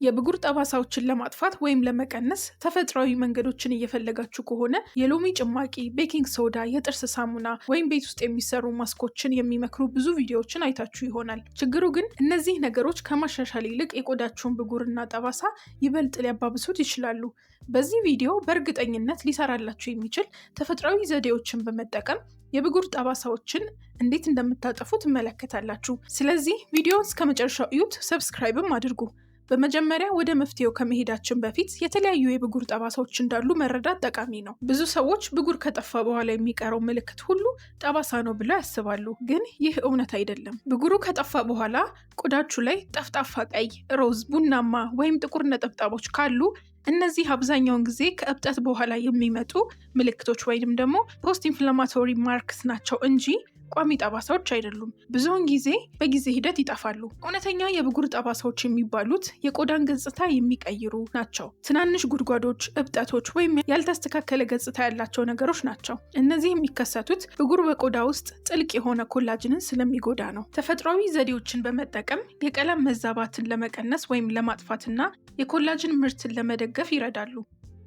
የብጉር ጠባሳዎችን ለማጥፋት ወይም ለመቀነስ ተፈጥሯዊ መንገዶችን እየፈለጋችሁ ከሆነ የሎሚ ጭማቂ፣ baking soda፣ የጥርስ ሳሙና ወይም ቤት ውስጥ የሚሰሩ ማስኮችን የሚመክሩ ብዙ ቪዲዮዎችን አይታችሁ ይሆናል። ችግሩ ግን እነዚህ ነገሮች ከማሻሻል ይልቅ የቆዳችሁን ብጉርና ጠባሳ ይበልጥ ሊያባብሱት ይችላሉ። በዚህ ቪዲዮ በእርግጠኝነት ሊሰራላችሁ የሚችል ተፈጥሯዊ ዘዴዎችን በመጠቀም የብጉር ጠባሳዎችን እንዴት እንደምታጠፉ ትመለከታላችሁ። ስለዚህ ቪዲዮውን እስከ መጨረሻው እዩት፣ subscribe ም አድርጉ። በመጀመሪያ ወደ መፍትሄው ከመሄዳችን በፊት የተለያዩ የብጉር ጠባሳዎች እንዳሉ መረዳት ጠቃሚ ነው። ብዙ ሰዎች ብጉር ከጠፋ በኋላ የሚቀረው ምልክት ሁሉ ጠባሳ ነው ብለው ያስባሉ፣ ግን ይህ እውነት አይደለም። ብጉሩ ከጠፋ በኋላ ቆዳችሁ ላይ ጠፍጣፋ ቀይ፣ ሮዝ፣ ቡናማ ወይም ጥቁር ነጠብጣቦች ካሉ እነዚህ አብዛኛውን ጊዜ ከእብጠት በኋላ የሚመጡ ምልክቶች ወይም ደግሞ post inflammatory marks ናቸው እንጂ ቋሚ ጠባሳዎች አይደሉም። ብዙውን ጊዜ በጊዜ ሂደት ይጠፋሉ። እውነተኛ የብጉር ጠባሳዎች የሚባሉት የቆዳን ገጽታ የሚቀይሩ ናቸው። ትናንሽ ጉድጓዶች፣ እብጠቶች ወይም ያልተስተካከለ ገጽታ ያላቸው ነገሮች ናቸው። እነዚህ የሚከሰቱት ብጉር በቆዳ ውስጥ ጥልቅ የሆነ collagen ን ስለሚጎዳ ነው። ተፈጥሯዊ ዘዴዎችን በመጠቀም የቀለም መዛባትን ለመቀነስ ወይም ለማጥፋትና የ collagen ምርትን ለመደገፍ ይረዳሉ።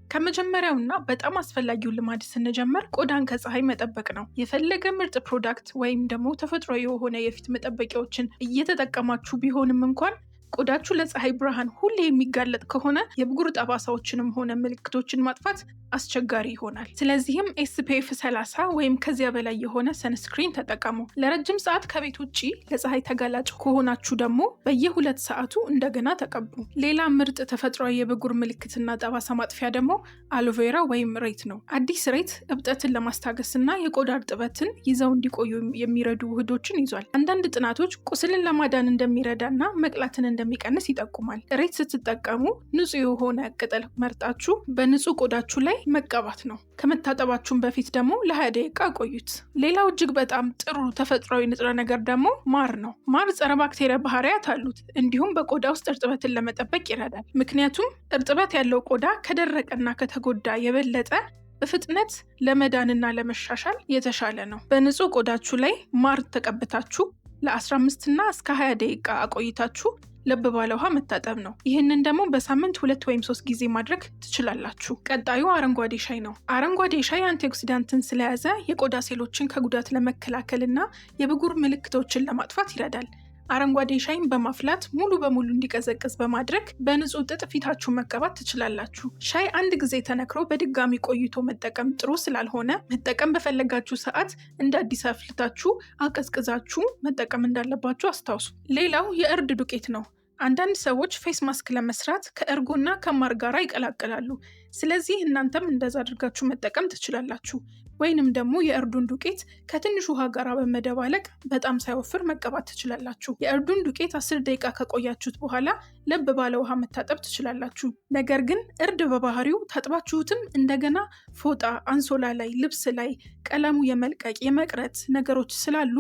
ከመጀመሪያውና በጣም አስፈላጊው ልማድ ስንጀምር ቆዳን ከፀሐይ መጠበቅ ነው። የፈለገ ምርጥ product ወይም ደግሞ ተፈጥሮ የሆነ የፊት መጠበቂያዎችን እየተጠቀማችሁ ቢሆንም እንኳን ቆዳችሁ ለፀሐይ ብርሃን ሁሌ የሚጋለጥ ከሆነ የብጉር ጠባሳዎችንም ሆነ ምልክቶችን ማጥፋት አስቸጋሪ ይሆናል። ስለዚህም SPF 30 ወይም ከዚያ በላይ የሆነ sunscreen ተጠቀሙ። ለረጅም ሰዓት ከቤት ውጭ ለፀሐይ ተጋላጭ ከሆናችሁ ደግሞ በየ2 ሰዓቱ እንደገና ተቀቡ። ሌላ ምርጥ ተፈጥሯዊ የብጉር ምልክትና ጠባሳ ማጥፊያ ደግሞ aloe vera ወይም ሬት ነው። አዲስ ሬት እብጠትን ለማስታገስ እና የቆዳ እርጥበትን ይዘው እንዲቆዩ የሚረዱ ውህዶችን ይዟል። አንዳንድ ጥናቶች ቁስልን ለማዳን እንደሚረዳ እና መቅላትን እንደሚቀንስ ይጠቁማል። ሬት ስትጠቀሙ ንጹህ የሆነ ቅጠል መርጣችሁ በንጹህ ቆዳችሁ ላይ መቀባት ነው። ከመታጠባችሁም በፊት ደግሞ ለ20 ደቂቃ ቆዩት። ሌላው እጅግ በጣም ጥሩ ተፈጥሯዊ ንጥረ ነገር ደግሞ ማር ነው። ማር ጸረ ባክቴሪያ ባህሪያት አሉት። እንዲሁም በቆዳ ውስጥ እርጥበትን ለመጠበቅ ይረዳል። ምክንያቱም እርጥበት ያለው ቆዳ ከደረቀና ከተጎዳ የበለጠ በፍጥነት ለመዳንና ለመሻሻል የተሻለ ነው። በንጹህ ቆዳችሁ ላይ ማር ተቀብታችሁ ለ15 እና እስከ 20 ደቂቃ አቆይታችሁ ለብ ባለ ውሃ መታጠብ ነው። ይህንን ደግሞ በሳምንት ሁለት ወይም ሶስት ጊዜ ማድረግ ትችላላችሁ። ቀጣዩ አረንጓዴ ሻይ ነው። አረንጓዴ ሻይ antioxidant ን ስለያዘ የቆዳ ሴሎችን ከጉዳት ለመከላከል እና የብጉር ምልክቶችን ለማጥፋት ይረዳል። አረንጓዴ ሻይን በማፍላት ሙሉ በሙሉ እንዲቀዘቅዝ በማድረግ በንጹህ ጥጥ ፊታችሁን መቀባት ትችላላችሁ። ሻይ አንድ ጊዜ ተነክሮ በድጋሚ ቆይቶ መጠቀም ጥሩ ስላልሆነ መጠቀም በፈለጋችሁ ሰዓት እንደ አዲስ አፍልታችሁ አቀዝቅዛችሁ መጠቀም እንዳለባችሁ አስታውሱ። ሌላው የእርድ ዱቄት ነው። አንዳንድ ሰዎች face mask ለመስራት ከእርጎና ከማር ጋር ይቀላቅላሉ። ስለዚህ እናንተም እንደዛ አድርጋችሁ መጠቀም ትችላላችሁ። ወይንም ደግሞ የእርዱን ዱቄት ከትንሽ ውሃ ጋር በመደባለቅ በጣም ሳይወፍር መቀባት ትችላላችሁ። የእርዱን ዱቄት 10 ደቂቃ ከቆያችሁት በኋላ ለብ ባለ ውሃ መታጠብ ትችላላችሁ። ነገር ግን እርድ በባህሪው ታጥባችሁትም እንደገና ፎጣ፣ አንሶላ ላይ፣ ልብስ ላይ ቀለሙ የመልቀቅ የመቅረት ነገሮች ስላሉ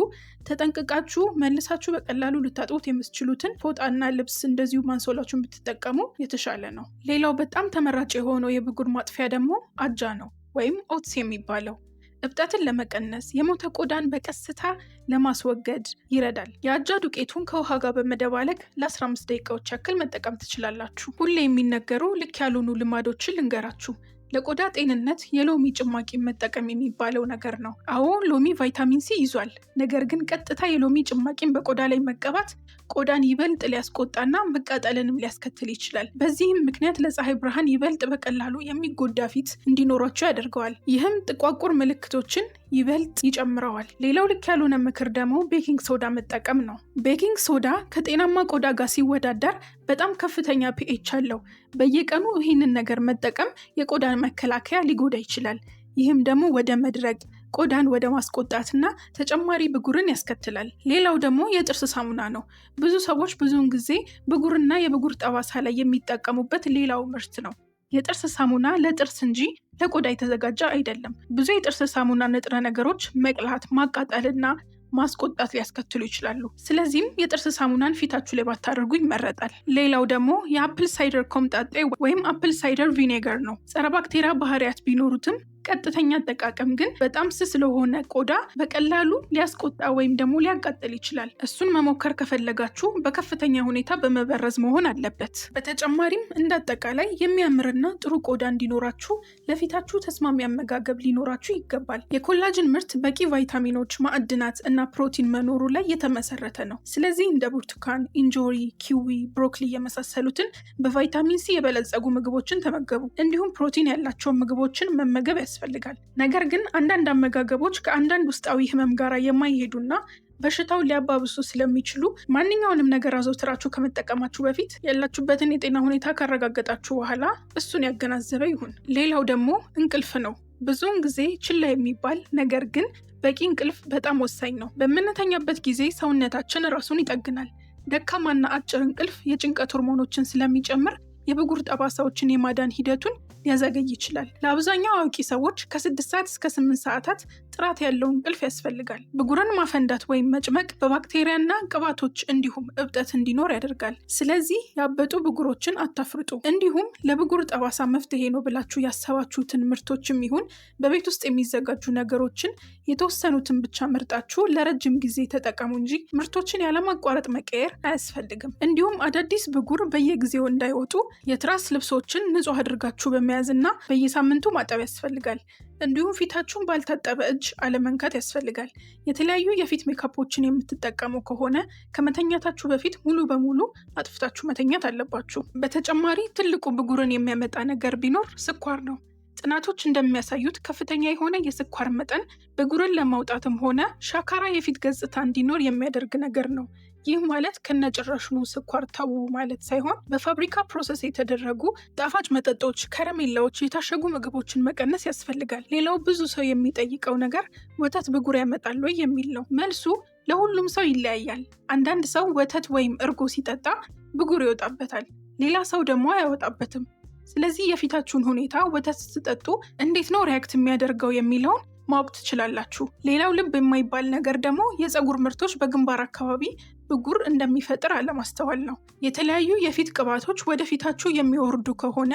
ተጠንቅቃችሁ መልሳችሁ በቀላሉ ልታጥቡት የምትችሉትን ፎጣና ልብስ እንደዚሁ አንሶላችሁን ብትጠቀሙ የተሻለ ነው። ሌላው በጣም ተመራጭ የሆነው የብጉር ማጥፊያ ደግሞ አጃ ነው ወይም oats የሚባለው። እብጠትን ለመቀነስ፣ የሞተ ቆዳን በቀስታ ለማስወገድ ይረዳል። የአጃ ዱቄቱን ከውሃ ጋር በመደባለቅ ለ15 ደቂቃዎች ያክል መጠቀም ትችላላችሁ። ሁሌ የሚነገሩ ልክ ያልሆኑ ልማዶችን ልንገራችሁ። ለቆዳ ጤንነት የሎሚ ጭማቂ መጠቀም የሚባለው ነገር ነው። አዎ፣ ሎሚ ቫይታሚን ሲ ይዟል። ነገር ግን ቀጥታ የሎሚ ጭማቂን በቆዳ ላይ መቀባት ቆዳን ይበልጥ ሊያስቆጣና መቃጠልንም ሊያስከትል ይችላል። በዚህም ምክንያት ለፀሐይ ብርሃን ይበልጥ በቀላሉ የሚጎዳ ፊት እንዲኖራችሁ ያደርገዋል። ይህም ጥቋቁር ምልክቶችን ይበልጥ ይጨምረዋል። ሌላው ልክ ያልሆነ ምክር ደግሞ baking soda መጠቀም ነው። Baking soda ከጤናማ ቆዳ ጋር ሲወዳደር በጣም ከፍተኛ pH አለው። በየቀኑ ይህንን ነገር መጠቀም የቆዳን መከላከያ ሊጎዳ ይችላል። ይህም ደግሞ ወደ መድረቅ፣ ቆዳን ወደ ማስቆጣትና ተጨማሪ ብጉርን ያስከትላል። ሌላው ደግሞ የጥርስ ሳሙና ነው። ብዙ ሰዎች ብዙውን ጊዜ ብጉርና የብጉር ጠባሳ ላይ የሚጠቀሙበት ሌላው ምርት ነው። የጥርስ ሳሙና ለጥርስ እንጂ ለቆዳ የተዘጋጀ አይደለም። ብዙ የጥርስ ሳሙና ንጥረ ነገሮች መቅላት፣ ማቃጠልና ማስቆጣት ሊያስከትሉ ይችላሉ። ስለዚህም የጥርስ ሳሙናን ፊታችሁ ላይ ባታደርጉ ይመረጣል። ሌላው ደግሞ የ apple cider ኮምጣጤ ወይም apple cider vinegar ነው። ጸረ ባክቴሪያ ባህሪያት ቢኖሩትም ቀጥተኛ አጠቃቀም ግን በጣም ስስ ለሆነ ቆዳ በቀላሉ ሊያስቆጣ ወይም ደግሞ ሊያቃጥል ይችላል። እሱን መሞከር ከፈለጋችሁ በከፍተኛ ሁኔታ በመበረዝ መሆን አለበት። በተጨማሪም እንደ አጠቃላይ የሚያምርና ጥሩ ቆዳ እንዲኖራችሁ ለፊታችሁ ተስማሚ አመጋገብ ሊኖራችሁ ይገባል። የ collagen ምርት በቂ ቫይታሚኖች፣ ማዕድናት እና ፕሮቲን መኖሩ ላይ የተመሰረተ ነው። ስለዚህ እንደ ብርቱካን፣ እንጆሪ፣ ኪዊ፣ ብሮኮሊ የመሳሰሉትን በቫይታሚን ሲ የበለጸጉ ምግቦችን ተመገቡ። እንዲሁም ፕሮቲን ያላቸውን ምግቦችን መመገብ ያስፈልጋል። ነገር ግን አንዳንድ አመጋገቦች ከአንዳንድ ውስጣዊ ህመም ጋር የማይሄዱና በሽታውን ሊያባብሱ ስለሚችሉ ማንኛውንም ነገር አዘውትራችሁ ከመጠቀማችሁ በፊት ያላችሁበትን የጤና ሁኔታ ካረጋገጣችሁ በኋላ እሱን ያገናዘበ ይሁን። ሌላው ደግሞ እንቅልፍ ነው። ብዙውን ጊዜ ችላ የሚባል ነገር ግን በቂ እንቅልፍ በጣም ወሳኝ ነው። በምንተኛበት ጊዜ ሰውነታችን ራሱን ይጠግናል። ደካማና አጭር እንቅልፍ የጭንቀት ሆርሞኖችን ስለሚጨምር የብጉር ጠባሳዎችን የማዳን ሂደቱን ሊያዘገይ ይችላል። ለአብዛኛው አዋቂ ሰዎች ከ6 ሰዓት እስከ 8 ሰዓታት ጥራት ያለው እንቅልፍ ያስፈልጋል። ብጉርን ማፈንዳት ወይም መጭመቅ በባክቴሪያና ቅባቶች እንዲሁም እብጠት እንዲኖር ያደርጋል። ስለዚህ ያበጡ ብጉሮችን አታፍርጡ። እንዲሁም ለብጉር ጠባሳ መፍትሄ ነው ብላችሁ ያሰባችሁትን ምርቶችም ይሁን በቤት ውስጥ የሚዘጋጁ ነገሮችን የተወሰኑትን ብቻ መርጣችሁ ለረጅም ጊዜ ተጠቀሙ እንጂ ምርቶችን ያለማቋረጥ መቀየር አያስፈልግም። እንዲሁም አዳዲስ ብጉር በየጊዜው እንዳይወጡ የትራስ ልብሶችን ንጹህ አድርጋችሁ በመያዝና በየሳምንቱ ማጠብ ያስፈልጋል። እንዲሁም ፊታችሁን ባልታጠበ እጅ አለመንካት ያስፈልጋል። የተለያዩ የፊት ሜካፖችን የምትጠቀሙ ከሆነ ከመተኛታችሁ በፊት ሙሉ በሙሉ አጥፍታችሁ መተኛት አለባችሁ። በተጨማሪ ትልቁ ብጉርን የሚያመጣ ነገር ቢኖር ስኳር ነው። ጥናቶች እንደሚያሳዩት ከፍተኛ የሆነ የስኳር መጠን ብጉርን ለማውጣትም ሆነ ሻካራ የፊት ገጽታ እንዲኖር የሚያደርግ ነገር ነው። ይህ ማለት ከነጭራሹኑ ስኳር ተዉ ማለት ሳይሆን በፋብሪካ process የተደረጉ ጣፋጭ መጠጦች፣ ከረሜላዎች፣ የታሸጉ ምግቦችን መቀነስ ያስፈልጋል። ሌላው ብዙ ሰው የሚጠይቀው ነገር ወተት ብጉር ያመጣል ወይ የሚል ነው። መልሱ ለሁሉም ሰው ይለያያል። አንዳንድ ሰው ወተት ወይም እርጎ ሲጠጣ ብጉር ይወጣበታል፣ ሌላ ሰው ደግሞ አያወጣበትም። ስለዚህ የፊታችሁን ሁኔታ ወተት ስትጠጡ እንዴት ነው react የሚያደርገው የሚለውን ማወቅ ትችላላችሁ። ሌላው ልብ የማይባል ነገር ደግሞ የፀጉር ምርቶች በግንባር አካባቢ ብጉር እንደሚፈጥር አለማስተዋል ነው። የተለያዩ የፊት ቅባቶች ወደ ፊታችሁ የሚወርዱ ከሆነ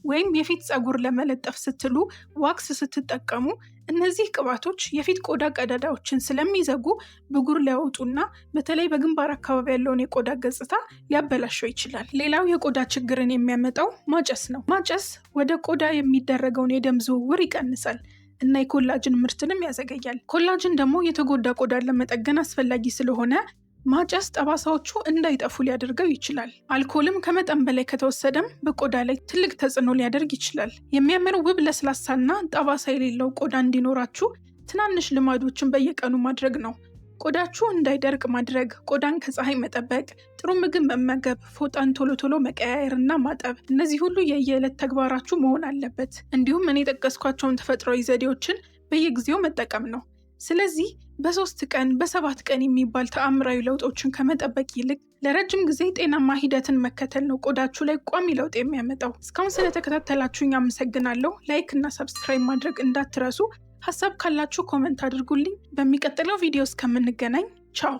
ወይም የፊት ፀጉር ለመለጠፍ ስትሉ wax ስትጠቀሙ እነዚህ ቅባቶች የፊት ቆዳ ቀዳዳዎችን ስለሚዘጉ ብጉር ሊያወጡና በተለይ በግንባር አካባቢ ያለውን የቆዳ ገጽታ ሊያበላሸው ይችላል። ሌላው የቆዳ ችግርን የሚያመጣው ማጨስ ነው። ማጨስ ወደ ቆዳ የሚደረገውን የደም ዝውውር ይቀንሳል እና የ collagen ምርትንም ያዘገያል። Collagen ደግሞ የተጎዳ ቆዳን ለመጠገን አስፈላጊ ስለሆነ ማጨስ ጠባሳዎቹ እንዳይጠፉ ሊያደርገው ይችላል። አልኮልም ከመጠን በላይ ከተወሰደም በቆዳ ላይ ትልቅ ተጽዕኖ ሊያደርግ ይችላል። የሚያምር ውብ፣ ለስላሳና ጠባሳ የሌለው ቆዳ እንዲኖራችሁ ትናንሽ ልማዶችን በየቀኑ ማድረግ ነው። ቆዳችሁ እንዳይደርቅ ማድረግ፣ ቆዳን ከፀሐይ መጠበቅ፣ ጥሩ ምግብ መመገብ፣ ፎጣን ቶሎ ቶሎ መቀያየር እና ማጠብ፣ እነዚህ ሁሉ የየዕለት ተግባራችሁ መሆን አለበት። እንዲሁም እኔ የጠቀስኳቸውን ተፈጥሯዊ ዘዴዎችን በየጊዜው መጠቀም ነው። ስለዚህ በ3 ቀን በ7 ቀን የሚባል ተአምራዊ ለውጦችን ከመጠበቅ ይልቅ ለረጅም ጊዜ ጤናማ ሂደትን መከተል ነው ቆዳችሁ ላይ ቋሚ ለውጥ የሚያመጣው። እስካሁን ስለተከታተላችሁኝ አመሰግናለሁ። Like እና subscribe ማድረግ እንዳትረሱ። ሀሳብ ካላችሁ comment አድርጉልኝ። በሚቀጥለው ቪዲዮ እስከምንገናኝ ቻው።